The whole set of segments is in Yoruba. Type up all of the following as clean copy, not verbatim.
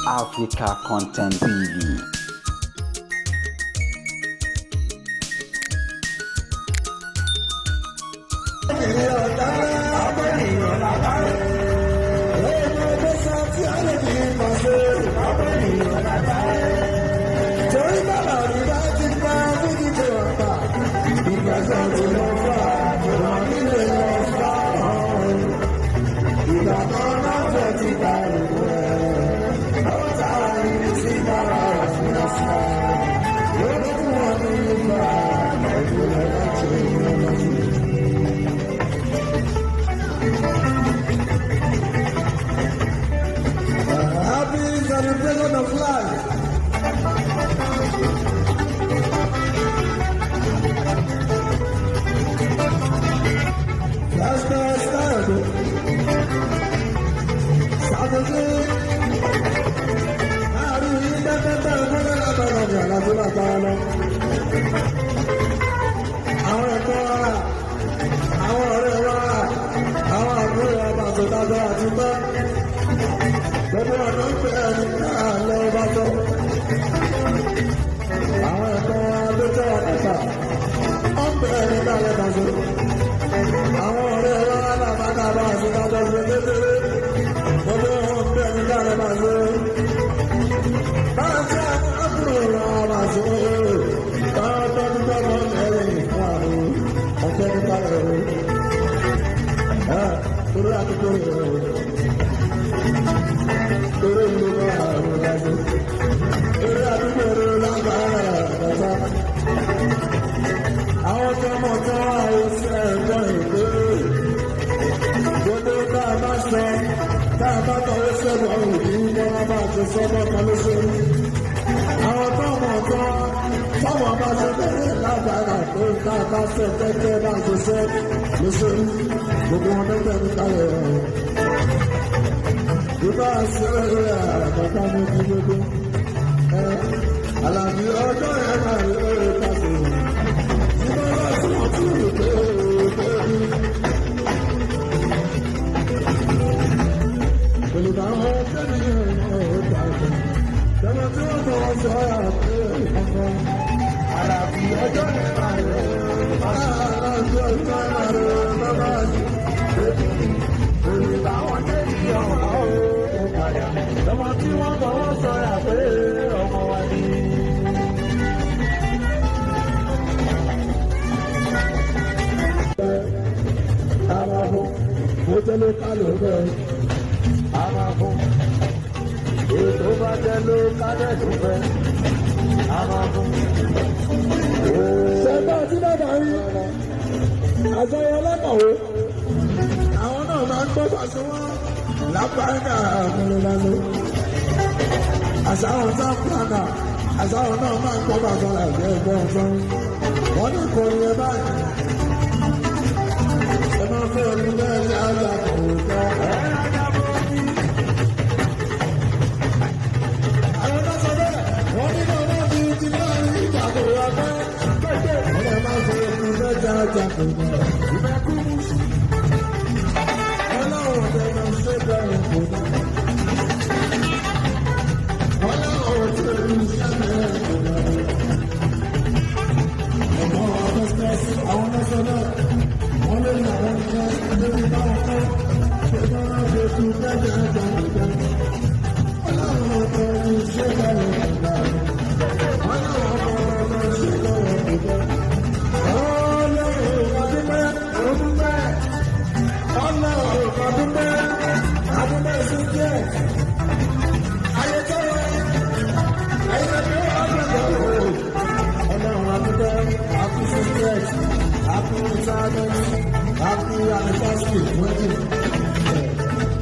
Africa Content TV. Torí bàbá mi bá ti pa fújì tó wà pa, ìgbàgbọ́ tó lọ fà, wọn nílé lọ fà ọ̀hún. Ìgbà kan náà fẹ́ ti bá ìlú ẹ̀. Àwọn táwa ní sí bára rẹ̀ fún ọ̀sán. Lórí fún wọn ní ìgbà, ọdún rẹ̀ láti ìlú. Happy celebration of life. Flashback style. Ṣàkóso. Láàrin yìí pẹ́pẹ́pẹ́ ìfúnná látọ̀nà ọ̀gá láti máa bá a lọ. Àwọn ẹ̀kọ́ wa, àwọn ọ̀rẹ́ wa, àwọn àbúrò wa bàtò dájọ́ àti pẹ́. Gbogbo ọ̀nà ń pè é ní náà lọ́wọ́ bá tọ́. Àwọn ẹ̀kọ́ wa ló tẹ́ wa kàkà. Ó ń pè é ní náà lẹ́bàá àwọn ọ̀rẹ́ wa lábàdàbà àti dájọ́ ṣe kékeré gbogbo wọn ń bẹ̀ ní dáre máa ṣe. Báyọ̀ tí àwọn àbúrò wa máa ṣe bá tọ́jú tọ́jú lẹ́yìn fún àrùn ọ̀tẹ́ nípa rẹ̀ o. Torí àtúntò rẹ̀ o. Torí ìlú bá àrùn láṣẹ. Torí àdúgbò rẹ̀ lágbára àgbàjá. Àwọn tó mọ̀ tó àìsàn ẹ̀gbọ́n ìgbé gbogbo tá a bá sọ tá a bá tọwọ́ sẹ́gun òbí bọ́lá bá ti sọ bọ́ta ló ṣe rí. Àwọn tó mọ̀ tó táwọn bá ṣe bẹ̀rẹ̀ lágbára pé tá a bá ṣe kẹ́kẹ́ bá ti ṣe ló ṣe rí. Gbogbo wọn ló bẹ̀rù kalẹ̀ rẹ̀. Ìbá ṣe àbàtà mi kí gbogbo. Àlàbí ọjọ́ yẹn máa rí orí pàṣẹ. Ìbá bá tí wọ́n ti rí pé ó Ọmọ tí wọ́n fọwọ́ sọ̀rọ̀ pé ọmọ wa ni. Mo tẹ́lẹ̀ ká ló bẹ́ẹ̀ a máa fún. Ètò bá jẹ́ ló kálẹ̀ tó fẹ́, a máa fún. Ṣẹ̀gbọ́n tí bàbá rí àjọyọ̀ ọlọ́kọ̀wé, àwọn náà máa ń gbọ́ pàṣẹ wọn lápáńdà àmúlòlálò. Àṣàwọn tá plánà, àṣàwọn náà máa ń gbọ́ pàṣẹ láìpẹ́ ẹgbẹ́ ọ̀sán. Wọ́n ní kò ní ẹ báyìí. Ẹ máa fẹ́ ẹni bẹ́ẹ̀ ní àjà kò tọ́. Àwọn náà sọ bẹ́ẹ̀, wọ́n ní náà máa fi ti náà rí ìjàkó ọgbẹ́. Wọ́n lè máa fi okun mẹ́ta jàkó náà. Ọlọ́run ọ̀dẹ náà ṣe bẹ̀rẹ̀ kò náà. Ọlọ́run ọ̀dẹ náà ṣe bẹ̀rẹ̀ kò náà. Ọ̀pọ̀ àwọn ọ̀dọ́ àwọn náà sọ bẹ́ẹ̀, wọ́n lè ní àwọn ìjọ lórí báwọn kọ́. Ṣé bá fi okun mẹ́ta jàkó náà? Ọlọ́run ọ̀dẹ náà ṣe bẹ̀rẹ̀ kò náà.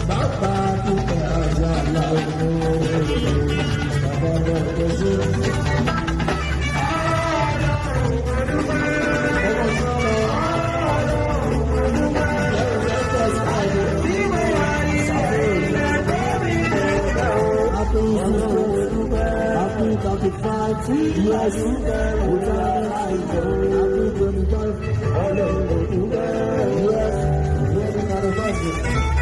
Bàbá dúpẹ́ àjà làwọn bàbá ọlọ́run ṣe. Happy 35 years, happy 25 years, wedding anniversary.